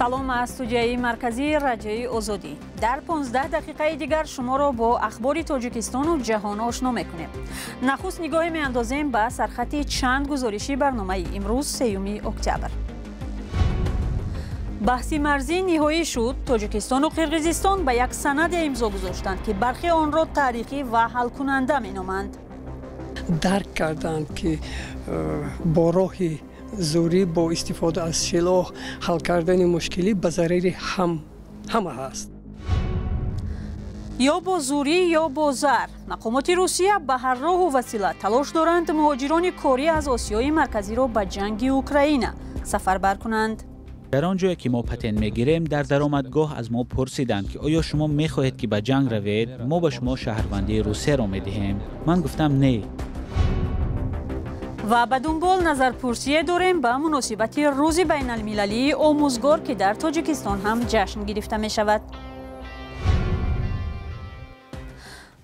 Салом аз студияи марказии Радиои Озодӣ. Дар 15 дақиқаи дигар шуморо бо ахбори Тоҷикистону ҷаҳон ошно мекунем. Нахуст нигоҳе меандозем ба сархати чанд гузориши барномаи имрӯз, 3 октябр. Баҳси марзӣ ниҳоӣ шуд. Тоҷикистону Қирғизистон ба як санаде имзо гузоштанд, ки бархе онро таърихӣ ва ҳалкунанда меноманд. Дарк карданд, ки бо роҳи зӯрӣ, бо истифода аз силоҳ ҳал кардани мушкилӣ ба зарари ҳама ҳаст. Ё бо зӯрӣ, ё бо зар. Мақомоти Русия ба ҳар роҳу васила талош доранд муҳоҷирони корӣ аз Осиёи Марказиро ба ҷанги Украина сафарбар кунанд. Дар он ҷое ки мо патент мегирем, дар даромадгоҳ аз мо пурсиданд, ки оё шумо мехоҳед, ки ба ҷанг равед? Мо ба шумо шаҳрвандии Русияро медиҳем. Ман гуфтам не. Ва ба дунбол назарпурсие дорем ба муносибати Рӯзи байналмилалии омӯзгор, ки дар Тоҷикистон ҳам ҷашн гирифта мешавад.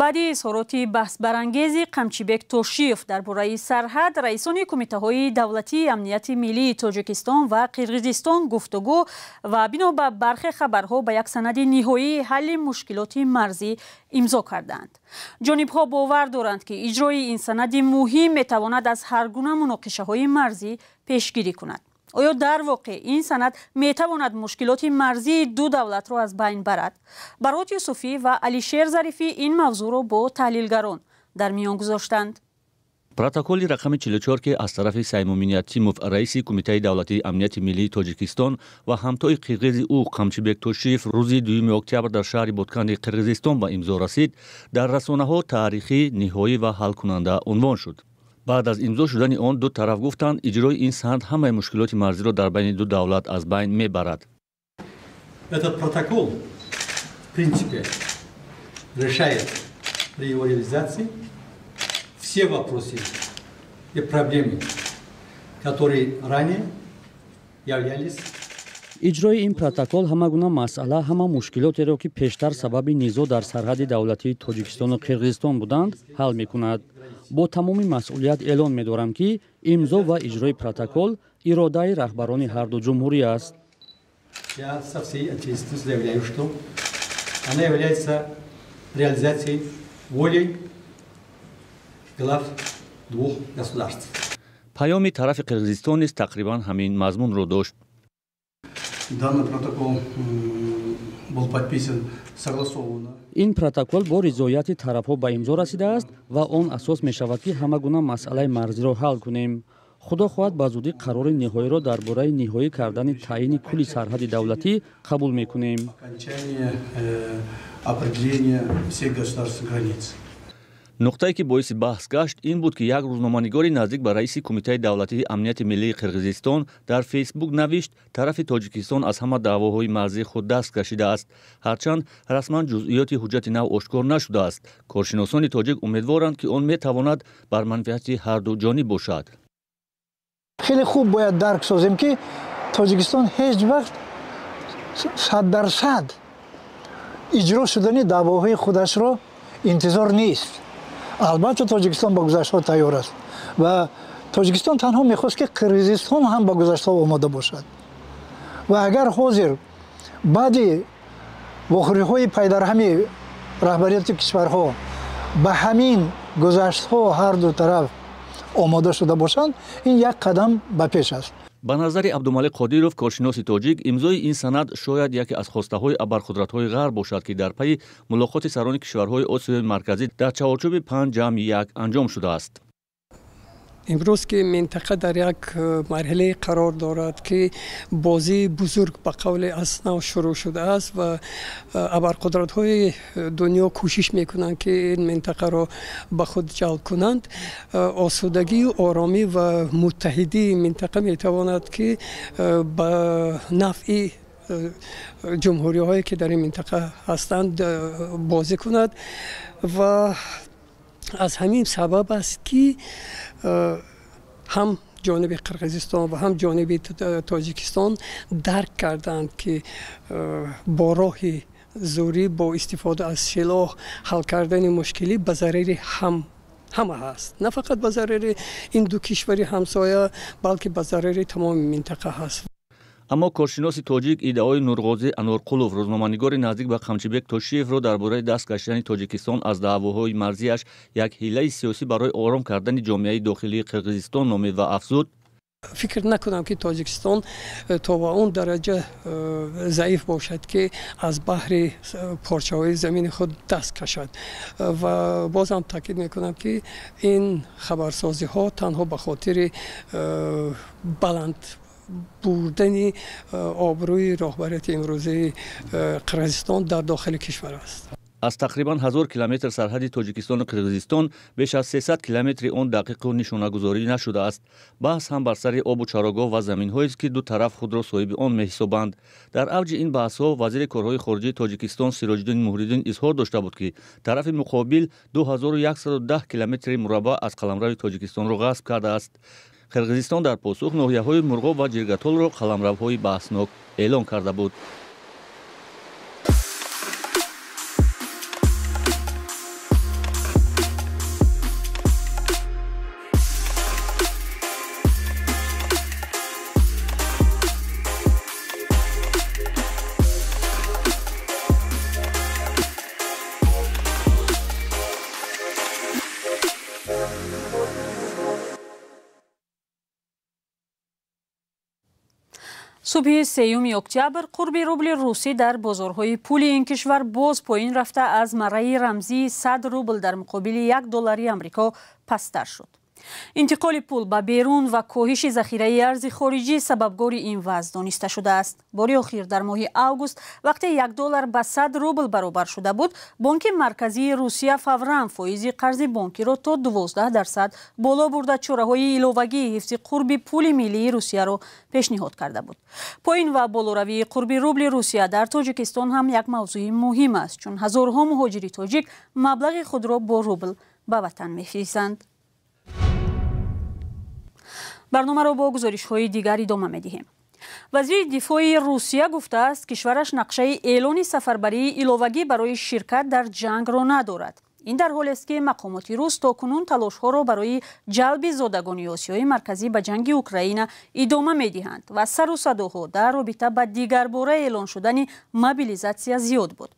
Баъди изҳороти баҳсбарангези Қамчибек Тошиев дар бораи сарҳад, раисони кумитаҳои давлатии амнияти миллии Тоҷикистон ва Қирғизистон гуфтугӯ ва бино ба бархе хабарҳо ба як санади ниҳоии ҳалли мушкилоти марзӣ имзо карданд. Ҷонибҳо бовар доранд, ки иҷрои ин санади муҳим метавонад аз ҳар гуна муноқишаҳои марзӣ пешгирӣ кунад. Оё дар воқеъ ин санад метавонад мушкилоти марзии ду давлатро аз байн барад? Барот Юсуфӣ ва Алишер Зарифӣ ин мавзӯъро бо таҳлилгарон дар миён гузоштанд. Протоколи рақами 44, ки аз тарафи Саймумин Ятимов, раиси Кумитаи давлатии амнияти миллии Тоҷикистон, ва ҳамтои қирғизи ӯ Қамчибек Тошиев рӯзи 2 октябр дар шаҳри Ботканди Қирғизистон ба имзо расид, дар расонаҳо таърихӣ, ниҳоӣ ва ҳалкунанда унвон шуд. Баъд аз имзо шудани он ду тараф гуфтанд, иҷрои ин санад ҳамаи мушкилоти марзиро дар байни ду давлат аз байн мебарад. Этот протокол, в принципе, решает при его реализации все вопросы и проблемы, которые ранее являлись. Иҷрои ин протокол ҳама гуна масъала, ҳама мушкилотеро, ки пештар сабаби низоъ дар сарҳади давлатии Тоҷикистону Қирғизистон буданд, ҳал мекунад. Бо тамоми масъулият эълон медорам, ки имзо ва иҷрои протокол иродаи раҳбарони ҳарду ҷумҳурӣ аст. Я со всей ответственностью заявляю, что она является реализацией воли глав двух государств. Паёми тарафи Қирғизистон низ тақрибан ҳамин мазмунро дошт. Данный протокол был подписан согласованно. Ин протокол бо ризояти тарафҳо ба имзо расидааст ва он асос мешавад, ки ҳама гуна масъалаи марзиро ҳал кунем. Худо хоҳад, ба зудӣ қарори ниҳоиро дар бораи ниҳоӣ кардани таъйини кулли сарҳади давлатӣ қабул мекунем. Окончание определения всех государственных границ. Нуқтае, ки боиси баҳс гашт, ин буд, ки як рӯзноманигори наздик ба раиси Кумитаи давлатии амнияти миллии Қирғизистон дар Фейсбук навишт, тарафи Тоҷикистон аз ҳама даъвоҳои марзии худ даст кашидааст. Ҳарчанд расман ҷузъиёти ҳуҷҷати нав ошкор нашудааст, коршиносони тоҷик умедворанд, ки он метавонад бар манфиати ҳарду ҷониб бошад. Хеле хуб бояд дарк созем, ки Тоҷикистон ҳеҷ вақт 100% иҷро шудани даъвоҳои худашро интизор нест. Албатта, Тоҷикистон ба гузаштҳо тайёр аст ва Тоҷикистон танҳо мехост, ки Қирғизистон ҳам ба гузаштҳо омода бошад. Ва агар ҳозир баъди вохӯриҳои пайдарҳами раҳбарияти кишварҳо ба ҳамин гузаштҳо ҳарду тараф омода шуда бошанд, ин як қадам ба пеш аст. Ба назари Абдумалик Қодиров, коршиноси тоҷик, имзои ин санад шояд яке аз хостаҳои абарқудратҳои ғарб бошад, ки дар пайи мулоқоти сарони кишварҳои Осиёи Марказӣ дар чаҳорчӯби 5+1 анҷом шудааст. Имрӯз ки минтақа дар як марҳилае қарор дорад, ки бозии бузург ба қавле аз нав шурӯъ шудааст ва абарқудратҳои дунё кӯшиш мекунанд, ки ин минтақаро ба худ ҷалб кунанд, осудагию оромӣ ва муттаҳидии минтақа метавонад, ки ба нафъи ҷумҳуриҳое, ки дар ин минтақа ҳастанд, бозӣ кунад. Ва аз ҳамин сабаб аст, ки ҳам ҷониби Қирғизистон ва ҳам ҷониби Тоҷикистон дарк карданд, ки бо роҳи зӯрӣ, бо истифода аз силоҳ ҳал кардани мушкилӣ ба зарари ҳама ҳаст, на фақат ба зарари ин ду кишвари ҳамсоя, балки ба зарари тамоми минтақа ҳаст. Аммо коршиноси тоҷик иддаои Нурғозӣ Анорқулов, рӯзноманигори наздик ба Қамчибек Тошиевро дар бораи даст кашидани Тоҷикистон аз даъвоҳои марзиаш як ҳилаи сиёсӣ барои ором кардани ҷомеаи дохилии Қирғизистон номид ва афзуд: Фикр накунам, ки Тоҷикистон то ба он дараҷа заиф бошад, ки аз баҳри порчаҳои замини худ даст кашад. Ва бозам таъкид мекунам, ки ин хабарсозиҳо танҳо ба хотири баланд бурдани обрӯи роҳбарияти имрӯзаи Қирғизистон дар дохили кишвар аст. Аз тақрибан 1000 километр сарҳади Тоҷикистону Қирғизистон беш аз 300 километри он дақиқу нишонагузорӣ нашудааст. Баҳс ҳам бар сари обу чарогоҳ ва заминҳоест, ки ду тараф худро соҳиби он меҳисобанд. Дар авҷи ин баҳсҳо вазири корҳои хориҷии Тоҷикистон Сироҷиддин Муҳриддин изҳор дошта буд, ки тарафи муқобил 2110 километри мураббаъ аз қаламрави Тоҷикистонро ғасб кардааст. Қирғизистон дар посух ноҳияҳои Мурғоб ва Ҷиргатолро қаламравҳои баҳснок эълон карда буд. Субҳи 3 октябр қурби рубли русӣ дар бозорҳои пули ин кишвар боз поин рафта, аз марраи рамзии 100 рубл дар муқобили 1 доллари Амрико пасттар шуд. Интиқоли пул ба берун ва коҳиши захираи арзи хориҷӣ сабабгори ин вазъ дониста шудааст. Бори охир дар моҳи август, вақте 1 доллар ба 100 рубл баробар шуда буд, Бонки марказии Русия фавран фоизи қарзи бонкиро то 12% боло бурда, чораҳои иловагии ҳифзи қурби пули миллии Русияро пешниҳод карда буд. Поин ва болоравии қурби рубли Русия дар Тоҷикистон ҳам як мавзӯи муҳим аст, чун ҳазорҳо муҳоҷири тоҷик маблағи худро бо рубл ба ватан мефиристанд. Барномаро бо гузоришҳои дигар идома медиҳем. Вазири дифои Русия гуфтааст, кишвараш нақшаи эълони сафарбарии иловагӣ барои ширкат дар ҷангро надорад. Ин дар ҳолест, ки мақомоти рус то кунун талошҳоро барои ҷалби зодагони Осиёи Марказӣ ба ҷанги Украина идома медиҳанд ва сару садоҳо дар робита ба дигарбора эълон шудани мобилизатсия зиёд буд.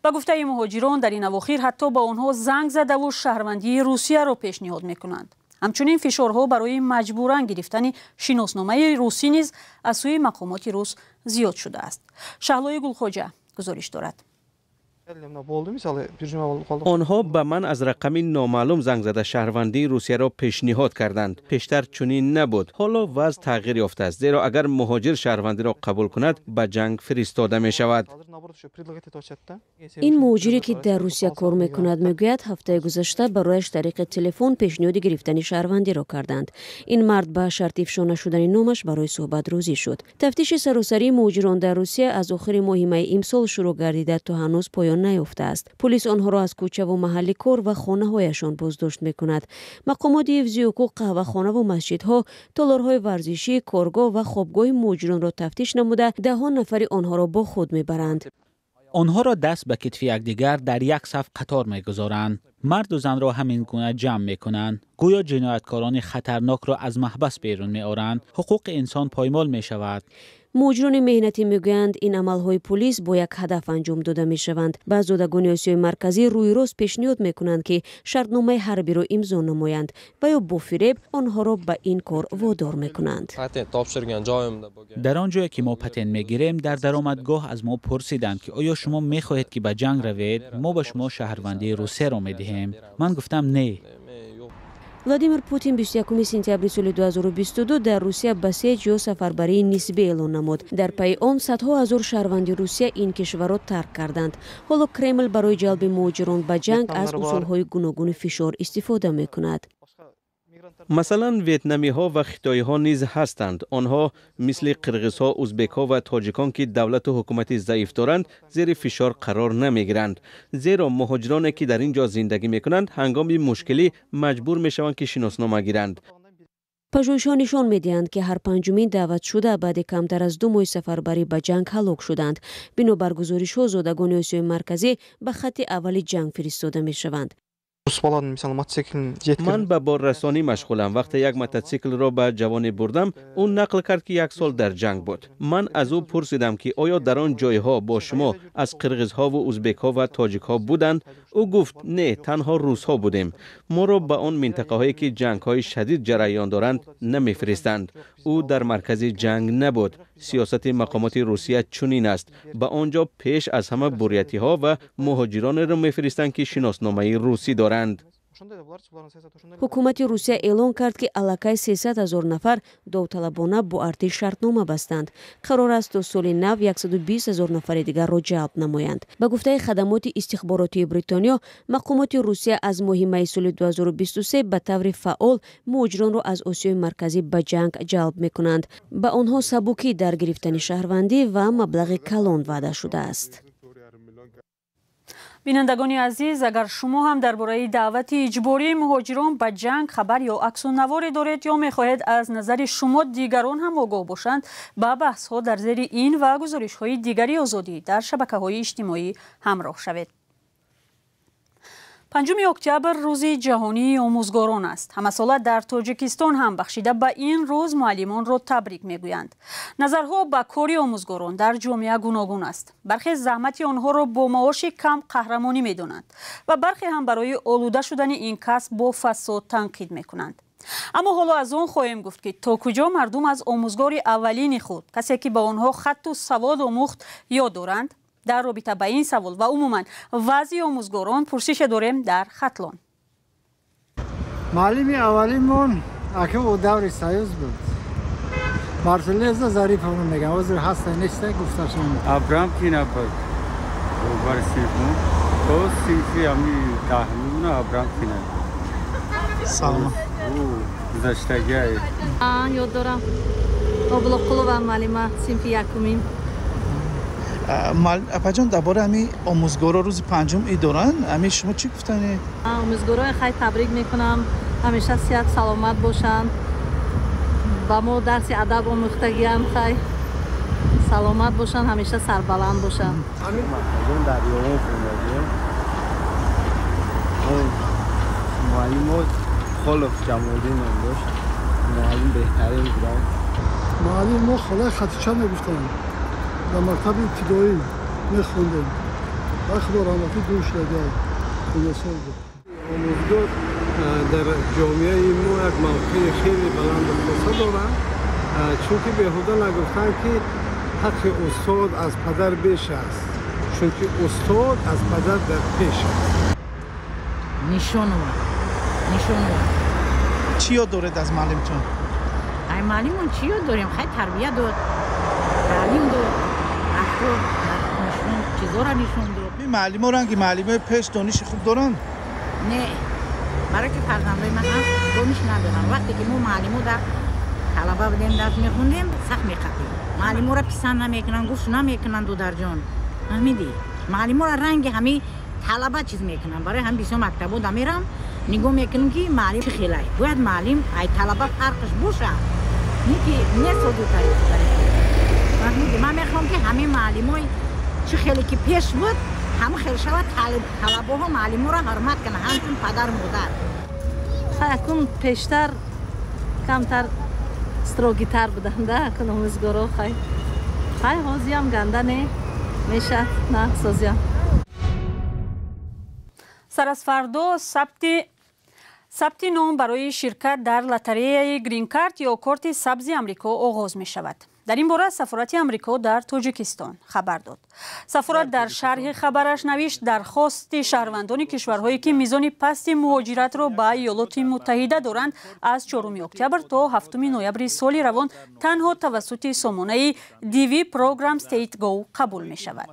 Ба гуфтаи муҳоҷирон, дар ин авохир ҳатто ба онҳо занг задаву шаҳрвандии Русияро пешниҳод мекунанд. Ҳамчунин фишорҳо барои маҷбуран гирифтани шиносномаи русӣ низ аз сӯи мақомоти рус зиёд шудааст. Шаҳлои Гулхоҷа гузориш дорад. Онҳо ба ман аз рақами номаълум занг зада шаҳрвандии Русияро пешниҳод карданд. Пештар чунин набуд. Ҳоло вазъ тағйир ёфтааст, зеро агар муҳоҷир шаҳрвандиро қабул кунад, ба ҷанг фиристода мешавад. Ин муҳоҷире, ки дар Русия кор мекунад, мегӯяд, ҳафтаи гузашта барояш тариқи телефон пешниҳоди гирифтани шаҳрвандиро карданд. Ин мард ба шарти ифшо нашудани номаш барои суҳбат розӣ шуд. Тафтиши саросарии муҳоҷирон дар Русия аз охири моҳи майи имсол шурӯъ гардида, то ҳанӯз поён наёфтааст. Полис онҳоро аз кӯчаву маҳалли кор ва хонаҳояшон боздошт мекунад. Мақомоти ҳифзи ҳуқуқ қаҳвахонаву масҷидҳо, толорҳои варзишӣ, коргоҳ ва хобгоҳи муҳоҷиронро тафтиш намуда, даҳон нафари онҳоро бо худ мебаранд. Онҳоро даст ба китфи якдигар дар як саф қатор мегузоранд. Марду занро ҳамин гуна ҷамъ мекунанд. Гӯё ҷинояткорони хатарнокро аз маҳбас берун меоранд. Ҳуқуқи инсон поймол мешавад. Муҳоҷирони меҳнатӣ мегӯянд, ин амалҳои полис бо як ҳадаф анҷом дода мешаванд. Ба зодагони Осиёи Марказӣ рӯи рост пешниҳод мекунанд, ки шартномаи ҳарбиро имзо намоянд ва ё бо фиреб онҳоро ба ин кор водор мекунанд. Дар он ҷое ки мо патент мегирем, дар даромадгоҳ аз мо пурсиданд, ки оё шумо мехоҳед, ки ба ҷанг равед? Мо ба шумо шаҳрвандии Русияро медиҳем. Ман гуфтам не. Владимир Путин 21 сентябри соли 2022 дар Русия басеҷ ё сафарбарии нисбӣ эълон намуд. Дар пайи он садҳо ҳазор шаҳрванди Русия ин кишварро тарк карданд. Ҳоло Кремл барои ҷалби муҳоҷирон ба ҷанг аз усулҳои гуногуни фишор истифода мекунад. Масалан, ветнамиҳо ва хитоиҳо низ ҳастанд. Онҳо мисли қирғизҳо, узбекҳо ва тоҷикон, ки давлату ҳукумати заиф доранд, зери фишор қарор намегиранд. Зеро муҳоҷироне, ки дар ин ҷо зиндагӣ мекунанд, ҳангоми мушкилӣ маҷбур мешаванд, ки шиноснома гиранд. Пажӯҳишҳо нишон медиҳанд, ки ҳар панҷумин даъватшуда баъди камтар аз 2 моҳи сафарбарӣ ба ҷанг ҳалок шуданд. Бинобар гузоришҳо, зодагони Осиёи Марказӣ ба хатти аввали ҷанг фиристода мешаванд. Ман ба боррасонӣ машғулам. Вақте як мотосиклро ба ҷавоне бурдам, ӯ нақл кард, ки як сол дар ҷанг буд. Ман аз ӯ пурсидам, ки оё дар он ҷойҳо бо шумо аз қирғизҳову узбекҳо ва тоҷикҳо буданд. Ӯ гуфт: не, танҳо русҳо будем. Моро ба он минтақаҳое, ки ҷангҳои шадид ҷараён доранд, намефиристанд. Ӯ дар маркази ҷанг набуд. Сиёсати мақомоти Русия чунин аст: ба он ҷо пеш аз ҳама бурятиҳо ва муҳоҷиронеро мефиристанд, ки шиносномаи русӣ доранд. Ҳукумати Русия эълон кард, ки аллакай 300 ҳазор нафар довталабона бо артиш шартнома бастанд. Қарор аст, то соли нав 120 ҳазор нафари дигарро ҷалб намоянд. Ба гуфтаи хадамоти истихборотии Бритониё, мақомоти Русия аз моҳи майи соли 2023 ба таври фаъол муҳоҷиронро аз Осиёи Марказӣ ба ҷанг ҷалб мекунанд. Ба онҳо сабукӣ дар гирифтани шаҳрвандӣ ва маблағи калон ваъда шудааст. Бинандагони азиз, агар шумо ҳам дар бораи даъвати иҷбории муҳоҷирон ба ҷанг хабар ё аксу наворе доред ё мехоҳед аз назари шумо дигарон ҳам огоҳ бошанд, ба баҳсҳо дар зери ин ва гузоришҳои дигари Озодӣ дар шабакаҳои иҷтимоӣ ҳамроҳ шавед. 5 октябр рӯзи ҷаҳонии омӯзгорон аст. Ҳамасола дар Тоҷикистон ҳам бахшида ба ин рӯз муаллимонро табрик мегӯянд. Назарҳо ба кори омӯзгорон дар ҷомеа гуногун аст. Бархе заҳмати онҳоро бо маоши кам қаҳрамонӣ медонанд ва бархе ҳам барои олуда шудани ин касб бо фасод танқид мекунанд. Аммо ҳоло аз он хоҳем гуфт, ки то куҷо мардум аз омӯзгори аввалини худ, касе ки ба онҳо хатту савод омӯхт, ёд доранд. Дар робита ба ин савол ва умуман вазъи омӯзгорон пурсише дорем дар Хатлон. Муаллими аввалимон ака о даври Союз буд. Мартулеза Зариповна мегам, ҳозир ҳаста неста, гуфташон. Абрамкина буд. Бар синф то синфи ҳами даҳумна Абрамкина. Салом. Гузаштагиай. Ёд дорам. Облоқулова муаллима, синфи якумин. Апаҷон, дар бораи ҳамин омӯзгоро рӯзи панҷум ид доранд, ҳамин шумо чӣ гуфтанед? Омӯзгорои хай табрик мекунам, ҳамеша сиҳат саломат бошанд. Ба мо дарси адаб омӯхтагиам, хай саломат бошанд, ҳамеша сарбаланд бошанд. Дар ёвон хондагием. Муаллимо Холов Ҷамолиддин ном дошт, муаллим беҳтарин буданд. Муаллим мо холаи Хатича мегуфтанд. Дар мактаби ибтидоӣ мехондем. Ва Худо раҳматӣ дур шудагиай, хонасол буд. Омӯзгор дар ҷомеаи мо як мавқеи хеле баланду хоса дорад, чунки беҳуда нагуфтанд, ки ҳаққи устод аз падар беш аст, чунки устод аз падар дар пеш аст. Нишонова, Нишонова. Чӣ ёд доред аз муаллимтон? Ай муаллимон чӣ ёд дорем? Хай тарбия дод, таълим дод, рафтор нишон, чизоро нишон дод. Ин муаллимо ранги муаллимои пеш дониши хуб доранд? Не, барои ки фарзандои ман ҳаст, дониш надоранд. Вақте ки мо муаллимо дар талаба будем, дарс мехондем, сахт меқапем. Муаллиморо писанд намекунанд, гӯш намекунанд, дударҷон. Фаҳмидӣ? Муаллиморо ранги ҳами талаба чиз мекунанд. Барои ҳам бисёр мактабо дамерам, нигоҳ мекунам, ки муаллим чӣ хелай. Бояд муаллим ай талаба фарқш бошад. Не ки несоду тариқи. Фаҳмидӣ? Ман мехоҳам, ки ҳамин муаллимои чӣ хеле ки пеш буд, ҳама хел шавад, талабаҳо муаллиморо ҳурмат кунанд, ҳамчун падару модар. Хай акун пештар камтар строгитар буданд, акун омӯзгоро хай. Хай ҳозиям ганда не мешад, на созиям. Сар аз фардо сабти ном барои ширкат дар лотареяи грин-карт ё корти сабзи Амрико оғоз мешавад. Дар ин бора сафорати Амрико дар Тоҷикистон хабар дод. Сафорат дар шарҳи хабараш навишт: дархости шаҳрвандони кишварҳое, ки мизони пасти муҳоҷиратро ба Иёлоти Муттаҳида доранд, аз 4 октябр то 7 ноябри соли равон танҳо тавассути сомонаи DV Program State Go қабул мешавад.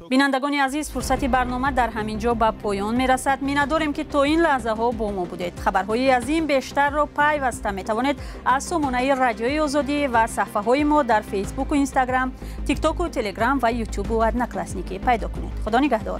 Бинандагони азиз, фурсати барнома дар ҳамин ҷо ба поён мерасад. Миннатдорем, ки то ин лаҳзаҳо бо мо будед. Хабарҳои аз ин бештарро пайваста метавонед аз сомонаи Радиои Озодӣ ва саҳфаҳои мо дар Фейсбуку Инстаграм, Тиктоку Телеграм ва Ютубу Одноклассники пайдо кунед. Худо нигаҳдор.